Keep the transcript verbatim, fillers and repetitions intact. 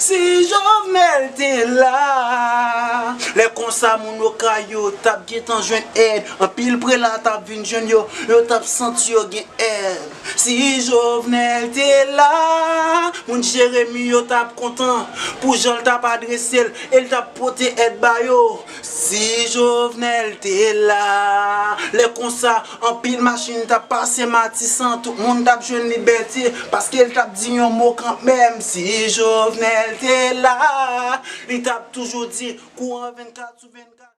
Si Jovenel te la, lè konsa moun Okay yo t ap gentan jwenn èd. Anpil prela t ap vin jwenn yo, yo t ap santi yo gen èd. Si Jovenel te la, moun Jeremi yo t ap kontan pou jan l t ap adrese l e l t ap pote èd ba yo. Si Jovenel te la, lè konsa, anpil machin t ap pase Matisan, tout moun t ap jwenn libète, paske l t ap di yon mo kanmenm. Si Jovenel te la, li t ap toujou di, kouran vennkat sou vennkat.